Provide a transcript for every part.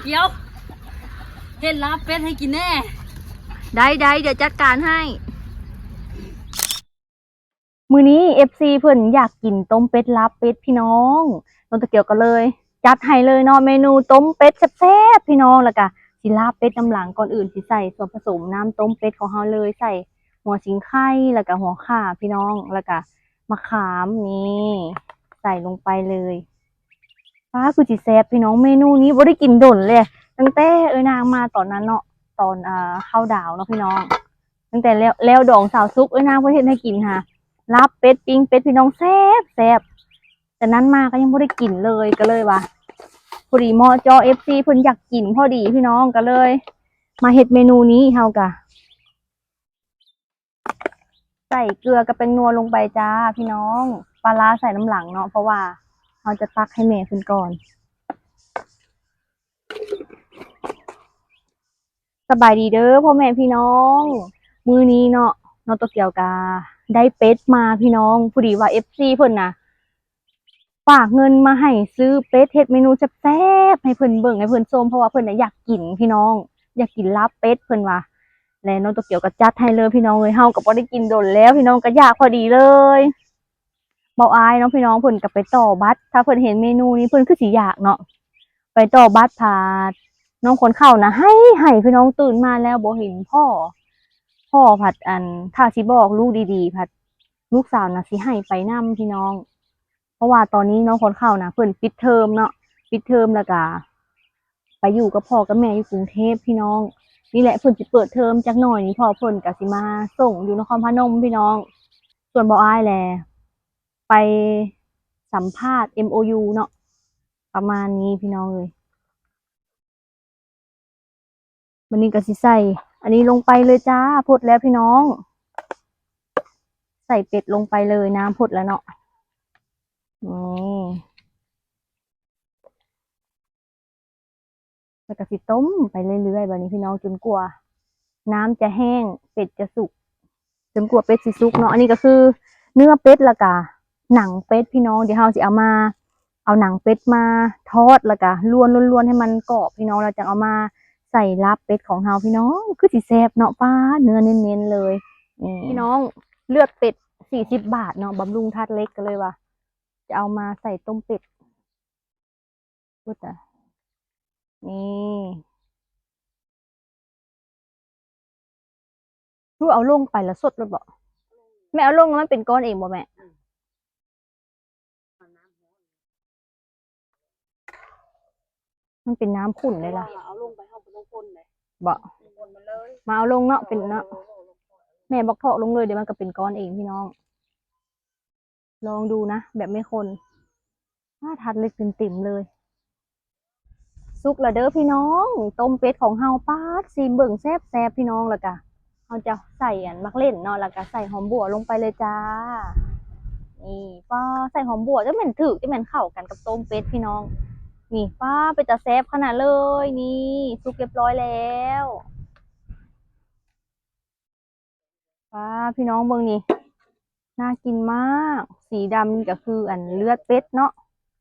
ກຽວ ເຮັດລາບເປັດໃຫ້ກິນແດ່. ໄດ້ໆ ດຽວຈັດການໃຫ້. ມື້ນີ້ເອັຟຊີເພິ່ນຢາກກິນຕົ້ມເປັດລາບເປັດພີ່ນ້ອງ, ນ້ອງໂຕກຽວກໍເລີຍຈັດໃຫ້ເລີຍເນາະ ເມນູຕົ້ມເປັດແຊບໆ ພີ່ນ້ອງ, ແລ້ວກະຊິລາບເປັດນຳຫຼັງ. ກ່ອນອື່ນຊິໃສ່ສ່ວນປະສົມນ້ຳຕົ້ມເປັດຂອງເຮົາເລີຍ, ໃສ່ຫົວສີໄຄ ແລ້ວກະຫົວຂ່າພີ່ນ້ອງ, ແລ້ວກະມະຂາມ ນີ້ ໃສ່ລົງໄປເລີຍ. ປ້າ ຄືຊິແຊບພີ່ນ້ອງ, ເມນູນີ້ບໍ່ໄດ້ກິນດົນເລີຍ ຕັ້ງແຕ່ເອື້ອຍນາງມາຕອນນັ້ນເນາະ, ຕອນ ອ່າ ເຂົ້າດາວເນາະພີ່ນ້ອງ. ຕັ້ງແຕ່ແລ້ວ ແລ້ວດອງສາວສຸກ ເອື້ອຍນາງເພິ່ນເຮັດໃຫ້ກິນຫາ ລາບເປັດ ປີ້ງເປັດ ພີ່ນ້ອງ ແຊບໆ. ແຕ່ນັ້ນມາກໍຍັງບໍ່ໄດ້ກິນເລີຍ, ກໍເລີຍວ່າ ພໍດີເໝາະເຈາະ ເອັຟຊີເພິ່ນຢາກກິນພໍດີພີ່ນ້ອງ, ກໍເລີຍມາເຮັດເມນູນີ້. ເຮົາກະໃສ່ເກືອກັບແປ້ງນົວລົງໄປຈ້າພີ່ນ້ອງ, ປາຮ້າໃສ່ນຳຫຼັງເນາະ ເພາະວ່າເຮົາຈະຕັກໃຫ້ແມ່ເພິ່ນກ່ອນ. ສະບາຍດີເດີພໍ່ແມ່ພີ່ນ້ອງ, ມື້ນີ້ເນາະ ນ້ອງໂຕກຽວກະໄດ້ເປັດມາພີ່ນ້ອງ. ພໍດີວ່າເອັຟຊີເພິ່ນນະ ຝາກເງິນມາໃຫ້ຊື້ເປັດເຮັດເມນູແຊບໆ ໃຫ້ເພິ່ນເບິ່ງໃຫ້ເພິ່ນຊົມ, ເພາະວ່າເພິ່ນນະຢາກກິນພີ່ນ້ອງ, ຢາກກິນລາບເປັດເພິ່ນວ່າ. ແລະນ້ອງໂຕກຽວກໍຈັດໃຫ້ເລີຍພີ່ນ້ອງເອີຍ, ເຮົາກໍບໍ່ໄດ້ກິນດົນແລ້ວພີ່ນ້ອງ, ກໍຢາກພໍດີເລີຍ. ເບົາອາຍເນາະພີ່ນ້ອງ ເພິ່ນກໍໄປຕໍ່ບັດ, ຖ້າເພິ່ນເຫັນເມນູນີ້ເພິ່ນຄືຊິຢາກເນາະ, ໄປຕໍ່ບັດ ພາດນ້ອງຄົນເຂົ້ານະໄຫ້ໆ ພີ່ນ້ອງ, ຕື່ນມາແລ້ວບໍ່ເຫັນພໍ່, ພໍ່ພັດ ອັນ ຖ້າຊິບອກລູກດີໆ ພັດລູກສາວນະຊິໄຫ້ໄປນຳພີ່ນ້ອງ. ເພາະວ່າຕອນນີ້ນ້ອງຄົນເຂົ້ານະເພິ່ນປິດເທີມເນາະ, ປິດເທີມແລ້ວກະໄປຢູ່ກັບພໍ່ກັບແມ່ຢູ່ກຸງເທບພີ່ນ້ອງ. ນີ້ແຫຼະ ເພິ່ນຊິເປີດເທີມຈັກໜ່ອຍນີ້ ພໍ່ເພິ່ນກະຊິມາສົ່ງຢູ່ນະຄອນພະນົມພີ່ນ້ອງ. ສ່ວນເບົາອາຍແຫຼະ ໄປສຳພາດເອັມໂອຢູເນາະ ປະມານນີ້ພີ່ນ້ອງເອີຍ. ບາດນີ້ກໍຊິໃສ່ອັນນີ້ລົງໄປເລີຍຈ້າ, ພົດແລ້ວພີ່ນ້ອງ, ໃສ່ເປັດລົງໄປເລີຍ, ນ້ຳພົດແລ້ວເນາະ. ນີ້ ແລ້ວກໍຊິຕົ້ມໄປເລື້ອຍໆ ບາດນີ້ພີ່ນ້ອງ, ຈົນກວ່ານ້ຳຈະແຫ້ງ ເປັດຈະສຸກ, ຈົນກວ່າເປັດຊິສຸກເນາະ. ອັນນີ້ກໍຄືເນື້ອເປັດ ແລ້ວກໍໜັງເປັດພີ່ນ້ອງ. ດຽວເຮົາຊິເອົາມາ ເອົາໜັງເປັດມາທອດ ແລ້ວກໍລວນໆ ໃຫ້ມັນກອບພີ່ນ້ອງ, ແລ້ວຈັ່ງເອົາມາໃສ່ລາບເປັດຂອງເຮົາພີ່ນ້ອງ. ຄືຊິແຊບເນາະ, ປ້າ ເນື້ອເນັ້ນໆ ເລີຍ. ນີ້ພີ່ນ້ອງ, ເລືອດເປັດສີ່ສິບບາດເນາະ, ບຳລຸງທາດເຫຼັກ, ກໍເລີຍວ່າຈະເອົາມາໃສ່ຕົ້ມເປັດ. ເບິດລະ ນີ້ ຄືເອົາລົງໄປລະສົດໂລດບໍ? ແມ່ເອົາລົງແລ້ວມັນເປັນກ້ອນເອງບໍແມ່? ອືມ ມັນເປັນນ້ຳຂຸ່ນເດ້ລະ. ເອົາລົງໄປ ເຮົາບໍ່ຕ້ອງຄົນເດ້ ບໍ? ອືມ ຄົນມາເລີຍ ມາເອົາລົງເນາະ, ເປັນເນາະ ເອີ ເອົາລົງ ແມ່ບໍ່ເຄາະລົງເລີຍ, ດຽວມັນກໍເປັນກ້ອນເອງພີ່ນ້ອງ. ລອງດູນະ ແບບແມ່ຄົນ. ອ້າ ທາດເຫຼັກເຕັມໆ ເລີຍ. ສຸກແລ້ວເດີພີ່ນ້ອງ, ຕົ້ມເປັດຂອງເຮົາ. ປາດ ຊີມເບິ່ງ ແຊບໆ ພີ່ນ້ອງ. ແລ້ວກະເຮົາຈະໃສ່ອັນໝາກເລັ່ນເນາະ, ແລ້ວກະໃສ່ຫອມບົ່ວລົງໄປເລີຍຈ້າ. ນີ້ ປາດ ໃສ່ຫອມບົ່ວ ຈັ່ງແມ່ນຖືກ ຈັ່ງແມ່ນເຂົ້າກັນກັບຕົ້ມເປັດພີ່ນ້ອງ. ນີ້ ປາດ ເປັນຕາແຊບຂະໜາດເລີຍ. ນີ້ ສຸກຮຽບຮ້ອຍແລ້ວ. ປ້າ ພີ່ນ້ອງເບິ່ງນີ້ ໜ້າກິນມາກ. ສີດຳນີ້ກໍຄືອັນເລືອດເປັດເນາະ.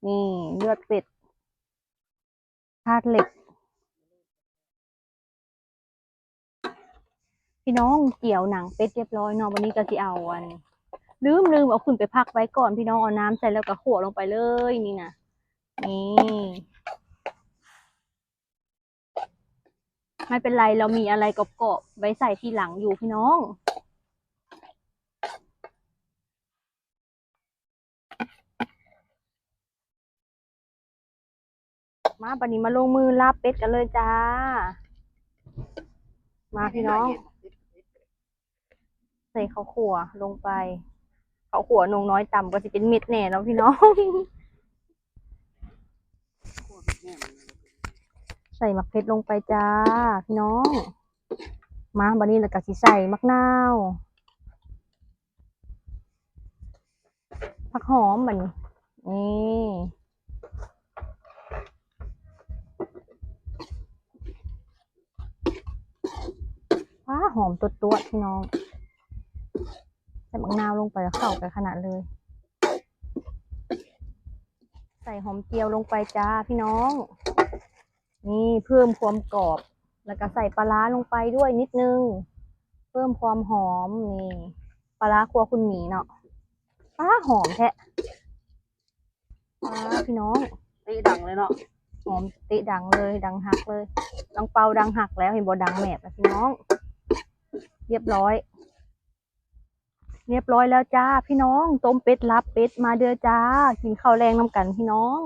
ນີ້ເລືອດເປັດ ທາດເຫຼັກ. ພີ່ນ້ອງ ກຽວໜັງເປັດຮຽບຮ້ອຍເນາະ. ບັດນີ້ກໍຊິເອົາອັນ ລືມ ລືມເອົາຂຶ້ນໄປພັກໄວ້ກ່ອນພີ່ນ້ອງ. ເອົານ້ຳໃສ່ແລ້ວກໍຂົ້ວລົງໄປເລີຍ ນີ້ນະ. ນີ້ ไม่เป็นไร เรามีอะไรกรอบๆ ไว้ใส่ทีหลังอยู่พี่น้อง. มา บัดนี้มาลงมือลาบเป็ดกันเลยจ้า มาพี่น้อง ใส่ข้าวคั่วลงไป ข้าวคั่วหน่วงน้อยต่ำก็สิเป็นเม็ดแน่เนาะพี่น้อง ใส่หมากเผ็ดลงไปจ้าพี่น้อง มา บัดนี้แล้วก็สิใส่หมากนาว ผักหอมบัดนี้ นี่ ว้า หอมตวดๆ พี่น้อง ใส่หมากนาวลงไปแล้วเข้าไปขนาดเลย ใส่หอมเจียวลงไปจ้าพี่น้อง ນີ້ເພີ່ມຄວາມກອບ ແລ້ວກໍໃສ່ປາຮ້າລົງໄປດ້ວຍນິດໜຶ່ງ ເພີ່ມຄວາມຫອມ. ນີ້ປາຮ້າຄົວຄຸນໝີເນາະ. ປາ ຫອມແທ້. ປາ ພີ່ນ້ອງ ເຕະດັງເລີຍເນາະ. ຫອມເຕະດັງເລີຍ ດັງຮັກເລີຍ. ອັງເປົາດັງຮັກແລ້ວ ເຫັນບໍ່ ດັງແມບແລ້ວພີ່ນ້ອງ. ຮຽບຮ້ອຍ ຮຽບຮ້ອຍແລ້ວຈ້າພີ່ນ້ອງ. ຕົ້ມເປັດ ລາບເປັດ ມາເດີຈ້າ ກິນເຂົ້າແລງນຳກັນພີ່ນ້ອງ.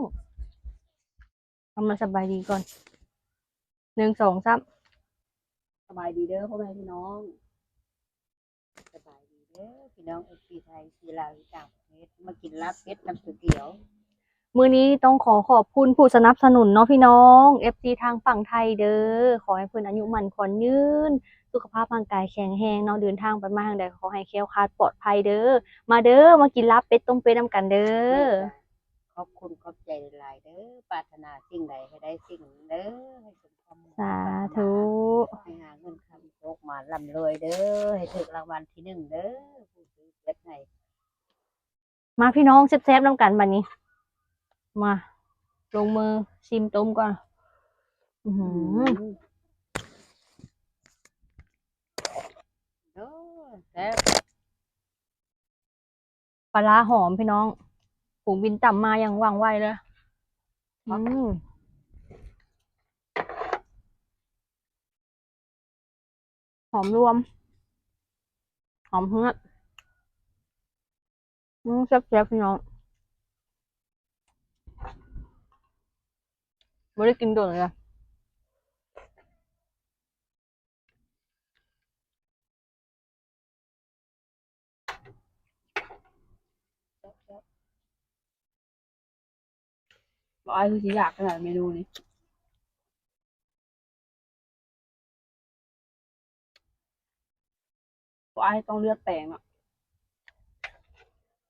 ເອົາມາສະບາຍດີກ່ອນ ໜຶ່ງ ສອງ ສາມ ສະບາຍດີເດີພໍ່ແມ່ພີ່ນ້ອງ. ສະບາຍດີເດີພີ່ນ້ອງ ເອັຟຊີ ໄທ ທີ່ລາວ ທີ່ຕ່າງປະເທດ ມາກິນລາບເປັດນຳສາວກຽວ. ມື້ນີ້ຕ້ອງຂໍຂອບຄຸນຜູ້ສະໜັບສະໜູນເນາະພີ່ນ້ອງ ເອັຟຊີ ທາງຝັ່ງໄທເດີ. ຂໍໃຫ້ເພິ່ນອາຍຸໝັ້ນຂວັນຍືນ ສຸຂະພາບຮ່າງກາຍແຂງແຮງເນາະ. ເດີນທາງໄປມາທາງໃດ ຂໍໃຫ້ແຄ້ວຄາດປອດໄພເດີ. ມາເດີ ມາກິນລາບເປັດ ຕົ້ມເປັດນຳກັນເດີ. ຂອບຄຸນຂອບໃຈຫຼາຍໆເດີ. ປາດຖະໜາສິ່ງໃດໃຫ້ໄດ້ສິ່ງນັ້ນເດີ. ໃຫ້ສົມຄວາມມຸ່ງ ສາທຸ ປາດຖະໜາ ໃຫ້ຫາເງິນຄຳໂຊກມາ ລ່ຳລວຍເດີ. ໃຫ້ຖືກລາງວັນທີໜຶ່ງເດີ ຜູ້ຊື້ເປັດໃຫ້. ມາພີ່ນ້ອງ ແຊບໆນຳກັນບັດນີ້. ມາ ລົງມືຊິມຕົ້ມກ່ອນ. ອືຫື ອື ເອີ ແຊບ. ປາຮ້າຫອມພີ່ນ້ອງ ຝູງບິນຕຳມາຢ່າງວ່ອງໄວເລີຍ. ອືມ ຫອມລວມ ຫອມເຮືອດ. ອືມ ແຊບໆ ພີ່ນ້ອງ ບໍ່ໄດ້ກິນດົນເລີຍ. ແຊບໆ ບໍ່ ອ້າຍຄືຊິຢາກຂະໜາດເມນູນີ້. ບໍ່ ອ້າຍຕ້ອງເລືອກແປງເນາະ.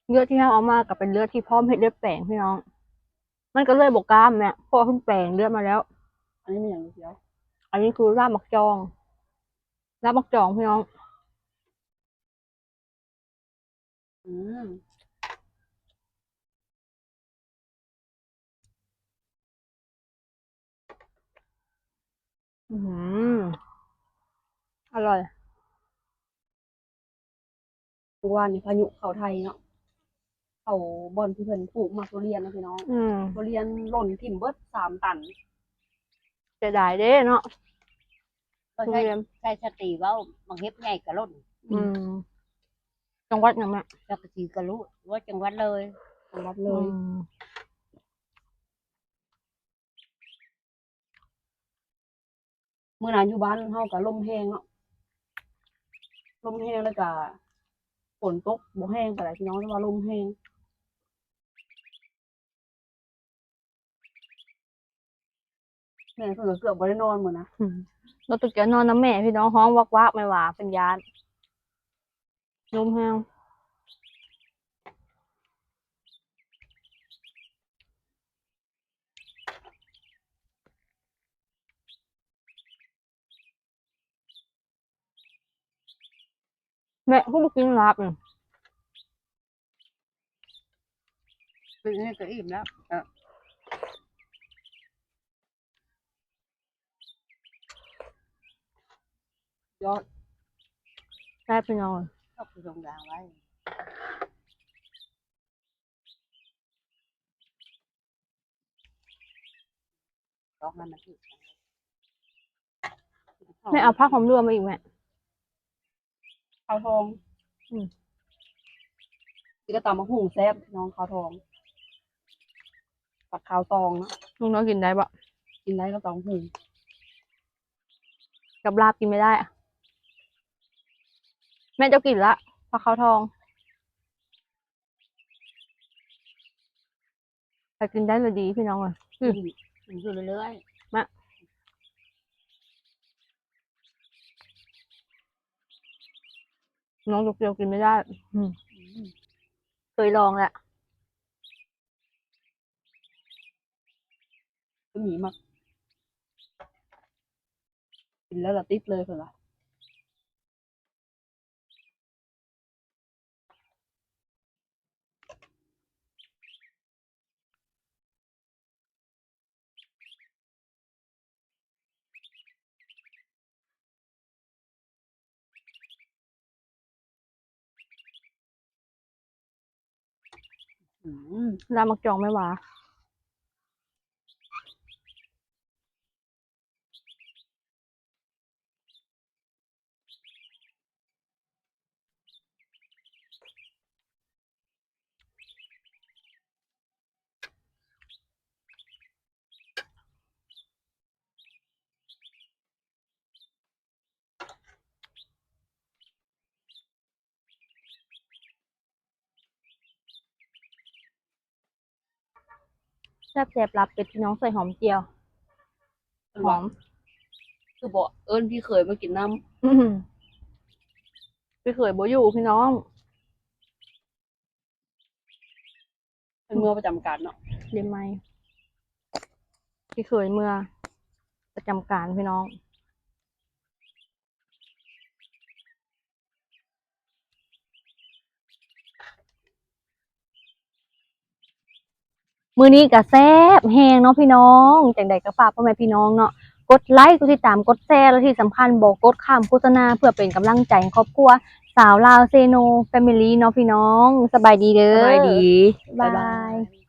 ເລືອດທີ່ເຮົາເອົາມາກໍເປັນເລືອດທີ່ພ້ອມເຮັດເລືອດແປງພີ່ນ້ອງ. ມັນກໍເລີຍບໍ່ກ້າມແມ່ ເພາະວ່າເພິ່ນແປງເລືອດມາແລ້ວ. ອັນນີ້ແມ່ນຫຍັງ? ອັນນີ້ຄືລາບໝາກຈອງ ລາບໝາກຈອງພີ່ນ້ອງ. ອືມ ອືມ ອະລ່ອຍ. ເມື່ອວານນີ້ພາຍຸເຂົ້າໄທເນາະ ເຂົ້າບ່ອນທີ່ເພິ່ນປູກໝາກທຸລຽນນະພີ່ນ້ອງ. ອືມ ທຸລຽນຫຼົ່ນຖິ້ມເບິດສາມຕັນ. ເສຍດາຍເດ້ເນາະ ກໍໃຊ້ ທຸລຽນ ໃຊ້ສະຕີເວົ້າ ໝາກເຫັບໃຫຍ່ກະຫຼົ່ນ. ອືມ ຈັງຫວັດຫຍັງແມ່? ຈັກກະຊີກະລຸ ວ່າຈັງຫວັດເລີຍ. ຈັງຫວັດເລີຍ. ອືມ ມື້ນັ້ນຢູ່ບ້ານເຮົາກໍລົມແຮງເນາະ ລົມແຮງ ແລ້ວກໍຝົນຕົກບໍ່ແຮງປານໃດພີ່ນ້ອງ ແຕ່ວ່າລົມແຮງ. ແມ່ເພິ່ນກໍເກືອບບໍ່ໄດ້ນອນມື້ນະ. ອືມ ນ້ອງໂຕກຽວນອນນຳແມ່ພີ່ນ້ອງ ຮ້ອງວັກໆ ແມ່ວ່າເພິ່ນຢ້ານ ລົມແຮງ. ແມ່ຄືບໍ່ກິນລາບນີ້? ກິນນີ້ກໍອີ່ມແລ້ວ. ເອີ ຍອດ ແຊບພີ່ນ້ອງ. ເອົາຄືຕົງຢ່າງໄວ້ ຕອກໃຫ້ມັນຖືກ. ແມ່ເອົາຜັກຫອມລວມມາອີກແມ່. ຂາວທອງ. ອືມ ກິນກັບຕຳບັກຫຸ່ງແຊບພີ່ນ້ອງ ຂາວທອງ ຜັກຂາວຕອງເນາະ. ລຸງນ້ອຍກິນໄດ້ບໍ່? ກິນໄດ້ກັບຕຳບັກຫຸ່ງ ກັບລາບກິນໄມ່ໄດ້. ແມ່ເຈົ້າກິນລະ ຜັກຂາວທອງ. ໃຜກິນໄດ້ລະດີພີ່ນ້ອງເອີຍ. ອືມ ກິນ ກິນຢູ່ເລື້ອຍໆ ມາ. ນ້ອງໂຕກຽວກິນໄມ່ໄດ້. ອືມ ອືມ ເຄີຍລອງແລ້ວ. ກໍມີໝາກ ກິນແລ້ວລະຕິດເລີຍເພິ່ນວ່າ. ອືມ ລາບໝາກຈອງແມ່ຫວາ. ແຊບໆ ລາບເປັດ ພີ່ນ້ອງ ໃສ່ຫອມຈຽວ ຫອມ. ຄືບໍ່ເອີ້ນພີ່ເຂີຍມາກິນນຳ. ອືມ ພີ່ເຂີຍບໍ່ຢູ່ ພີ່ນ້ອງ. ເພິ່ນເມືອປະຈຳການເນາະ ດຽວໃໝ່ ພີ່ເຂີຍເມືອປະຈຳການ ພີ່ນ້ອງ. ມື້ນີ້ກະແຊບແຮງເນາະພີ່ນ້ອງ. ຈັ່ງໃດກະຝາກພໍ່ແມ່ພີ່ນ້ອງເນາະ ກົດໄລ ກົດຕິດຕາມ ກົດແຊ ແລະທີ່ສຳຄັນບໍ່ກົດຂ້າມໂຄສະນາ ເພື່ອເປັນກຳລັງໃຈໃຫ້ຄອບຄົວຊາວລາວເຊໂນແຟມິລີເນາະພີ່ນ້ອງ. ສະບາຍດີເດີ ສະບາຍດີ ບາຍບາຍ ບາຍບາຍ.